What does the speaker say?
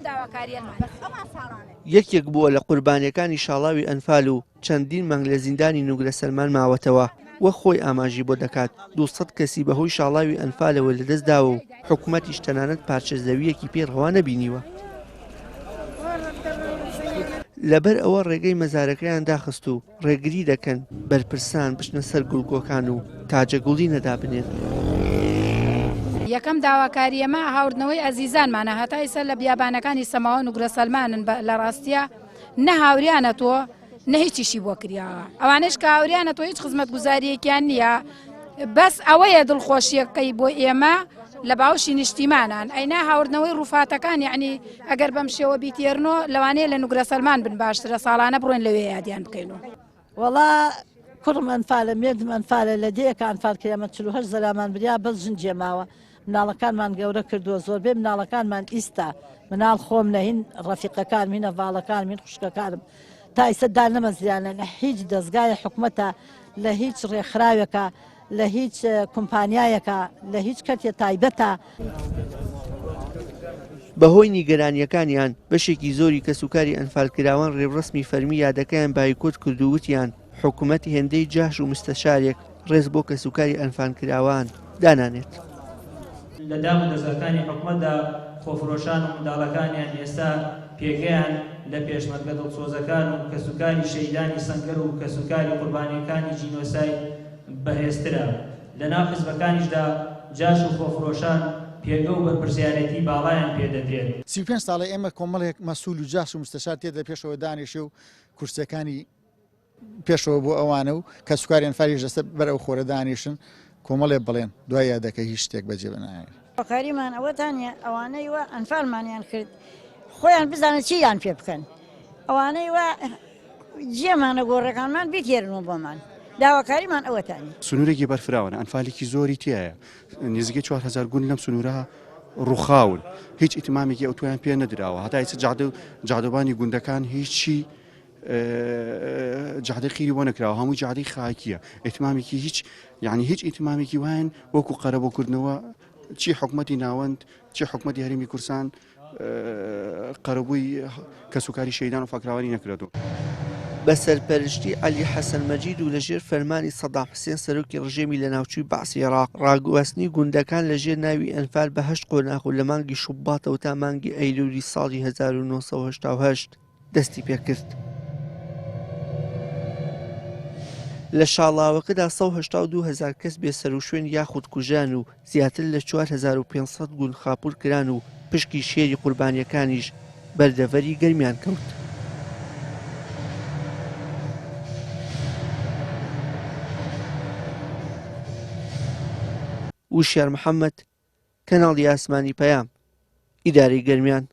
داواکاریەمان. یەکێک بووە لە قوربانیەکانی شاڵاوی ئەنفال و چەندین مانگ لە زیندانی نوگرە سەلمان ماوەتەوە، وەک خۆی ئاماژی بۆ دەکات 200 کەسی بەهۆی شاڵاوی ئەنفالەوە لەدەستداوە و حکومەتیش تەنانەت پارچە زەوییەکی پێی ڕەوا نەبینیوە. لەبەر ئەوە ڕێگەی مەزارەکەیان داخست و ڕێگری دەکەن بەرپرسان بچنە سەر گوڵگۆکان و تاجەگوڵینە دابنێن. یەکەم داواکاری ئێمە هاوردنەوەی ئەزیزانمانە هەتا ئیستا لە بیابانەکانی سەماوە نوگرە سەلمانن لە ڕاستیا نە هاوریانە تۆ نە هیچیشی بۆ کریاوە ئەوانش کە هاوریانە تۆ هیچ خزمەتگوزاریەکیان نییە بەس ئەوەیە دڵخۆشیەکەی بۆ ئێمە لە باوشی نیشتیمانان ئەینا هاوردنەوەی ڕوفاتەکان یعنی ئەگەر بەم شێوە بیتێرنۆ لەوانەیە لە نوگرە سەلمان بن باشترە ساڵانە بڕۆین لەوێ یادیان بکەینەوە. وەڵا کوڕم ئەنفالە مێردم ئەنفالە لە دێیەکە ئەنفال کرا ئێمە 48 زەلامان بریا بەس ژن جێماوە مناڵەکانمان گەورە کردووە زۆربەی مناڵەکانمان ئیستا مناڵ خۆم نە هین ڕەفیقەکانم هین هەڤاڵەکانم هین خوشکەکانم تا ئیستا دانەمەزریانە لە هیچ دەزگای حکومەتە لە هیچ ڕێکخراوێکە لە هیچ کومپانیایەکە لە هیچ کەرتێ تایبەتە. بەهۆی نیگەرانییەکانیان، بەشێکی زۆری کەسوکاری ئەنفالکراوان رێوڕەسمی فەرمی یادەکەیان بایکۆت کرد و وتیان، حکومەت هێندەی جاش و مستەشارێک رێز بۆ کەسوکاری ئەنفانکراوان دانانێت. لە دام و دەزگاکانی حکومەتدا خۆفرۆشان و منداڵەکانیان ئێستا پێگەیان لە پێشمەرگە دڵسۆزەکان و کەسوکاری شەهیدانی سەنگەر و کەسوکاری قوربانییەکانی جینۆساید بەهێزترە. لەناو حزبەکانیشدا جاش و خۆفرۆشان پێگە و بەرپرسیارێتی باڵایان پێدەدرێت. 35 ساڵە ئێمە کۆمەڵێک مەسول و جاش و مستەشار تێ لە پێشەوە دانیشێ و کورسیەکانی پێشەوە بۆ ئەوانە و کەسوکاری ئەنفالیش لەسەر بەر ئەو خۆرە دانیشن کۆمەڵێ بڵێن دوای یادەکە هیچ شتێک بەجێ نایەت. هاوکاریمان ئەوەتانە ئەوانەی وا ئەنفالمانیان کرد خۆیان بزانن چییان پێ بکەن ئەوانەی وا جێمانە گۆڕەکانمان بیتێرنەوە بۆمان داواکاریمان ئەوەتانی. سنوورێکی بەرفراوانە، ئەنفالێکی زۆری تیایە، نزیکەی 4000 گوند لەم سنوورە ڕووخاون، هیچ ئیتمامێکی ئەوتۆیان پێ نەدراوە، هەتا ئیستا جادە و جادەبانی گوندەکان هیچی جادەی قیری بۆ نەکراوە، هەمووی جادەی خاکییە، ئیتمامێکی هیچ یعنی هیچ ئیتمامێکی وایان وەکو قەرەبووکردنەوە چی حکومەتی ناوەند چی حکومەتی هەرێمی کوردستان قەرەبووی کەسوکاری شەهیدان و فاکراوانی نەکرێتەوە. بە سەرپەرشتی عەلی حەسەن مەجید و لەژێر فەرمانی سەدام حسێن سەرۆکی ڕژێمی لەناوچووی بەعسی عێراق، ڕاگواستنی گوندەکان لەژێر ناوی ئەنفال بە هەشت قۆناغ و لە مانگی شوباتەوە تا مانگی ئەیلولی ساڵی 1988 دەستی پێکرد. لە شاڵاوەکەدا 182 هەزار کەس بێسەروشوێن یاخود کوژران و زیاتر لە 4500 گوند خاپوور کران و پشکی شێری قوربانییەکانیش بەر دەڤەری گەرمیان کەوت. وشیار محەمەد، کەناڵی ئاسمانی پەیام، ئیدارەی گەرمیان.